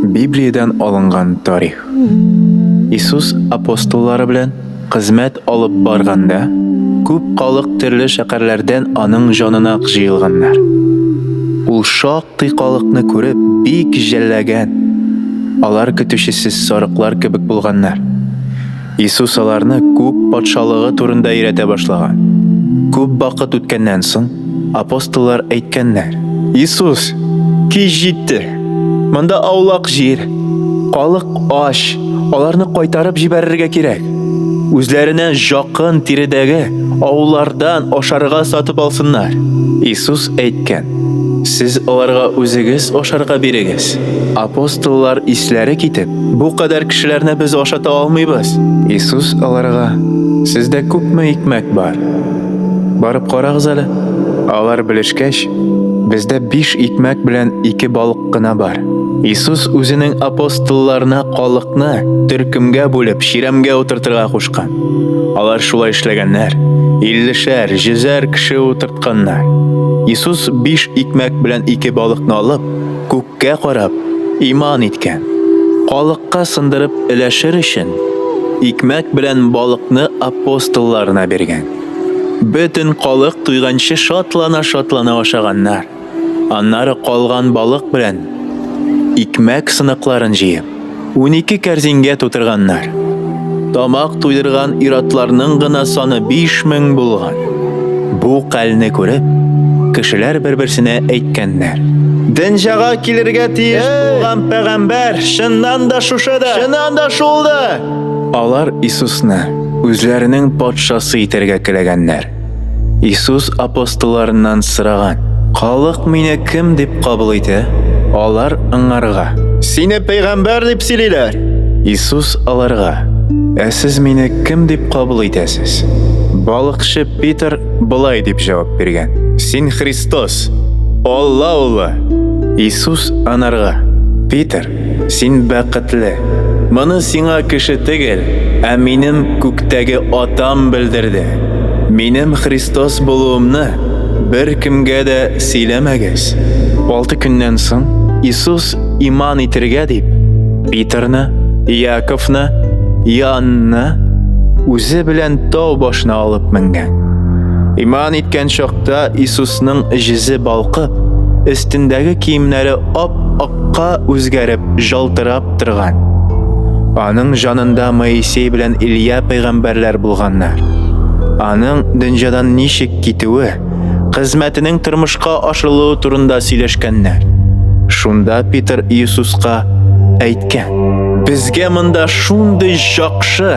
Библиядән алынган тарих. Иисус апостоллары белән кызмәт алып барганда, күп калык төрле шәкәрләрдән аның җанына җыелганнар. Ул шактый калыкны күреп, бик җәлләгән. Алар көтүчесез сарыклар кебек булганнар. Иисус аларны күк патшалыгы турында өйрәтә башлаган. Күп вакыт үткәннән соң, апостоллар әйткәннәр: Иисус, кич җитте. Монда аулак җир. Халык ач, аларны кайтарып җибәрергә кирәк. Үзләренә якын тиредәге авыллардан ашарга сатып алсыннар. Иисус әйткән: Сез аларга үзегез ашарга бирегез. Апостоллар исләре китеп, Бу кадәр кешеләрне без ашата алмыйбыз. Иисус аларга, Сездә күпме икмәк бар? Барып карагыз әле. Алар белешкәч, Бездә биш икмәк белән ике балык кына бар. Иисус үзенең апостолларына халыкны төркемгә бүлеп, чирәмгә утыртырга кушкан. Алар шулай эшләгәннәр. Иллешәр, йөзәр кеше утыртканнар. Иисус биш икмәк белән ике балыкны алып, күккә карап, иман иткән. Халыкка сындырып өләшер өчен, икмәк белән балыкны апостолларына биргән. Бөтен халык туйганчы шатлана-шатлана ашаганнар. Аннары калган балык белән икмәк сыныкларын җыеп, 12 кәрзингә тутырганнар. Тамак туйдырган иратларның гына саны 5000 булган. Бу кальне күреп, кешеләр бер-берсенә әйткәннәр. Дөньяга килергә тиеш булган пәгамбәр чыннан да шушыдыр. Чыннан да шулдыр. Алар Иисусны үзләренең патшасы итәргә теләгәннәр. Иисус апостолларыннан сораган, Халык мине кем дип кабул итә? Алар аңарга, Сине пәйгамбәр дип сөйлиләр. Иисус аларга, Ә сез мине кем дип кабул итәсез? Балыкчы Питер болай дип җавап биргән, Син Христос, Алла улы. Иисус анарга, Питер, Син бәхетле. Моны сиңа кеше түгел, ә минем күктәге Атам белдерде. Минем Христос булуымны беркемгә дә сөйләмәгез. Алты көннән соң Иисус иман итергә дип Питерны, Яковны, Иоанны үзе белән тау башына алып менгән. Иман иткән чакта Иисусның җизе балкып, өстендәге киемнәре ап-ак Ка үзгәреп, җалтырап торган. Аның җанында Моисей белән Илья пәйгамбәрләр булганнар. Аның дөньядан ничек китүе, хезмәтенең тормышка ашырылуы турында сөйләшкәннәр. Шунда Питер Иисуска әйткән: "Безгә монда шундый жакшы!"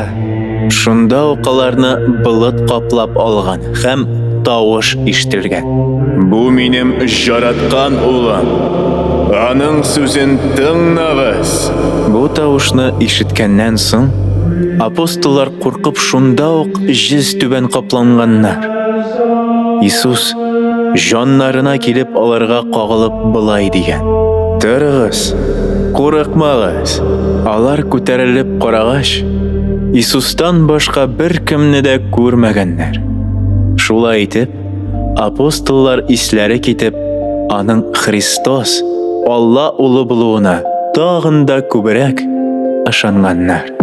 Шунда ук аларны болыт каплап алган. Һәм тавыш ишетелгән. Бу минем жараткан улым. Аның сүзен тыңнагыз. Бу тавышны ишеткәннән соң, апостоллар куркып шунда ук җиз түбән капланганнар. Иисус җаннарына килеп аларга кагылып болай дигән: Торыгыз, курыкмагыз. Алар күтәрелеп карагач, Иисустан башка беркемне дә күрмәгәннәр. Шулай итеп, апостоллар исләре китеп, аның Христос, Алла улы булуына тагын да күбрәк ышанганнар.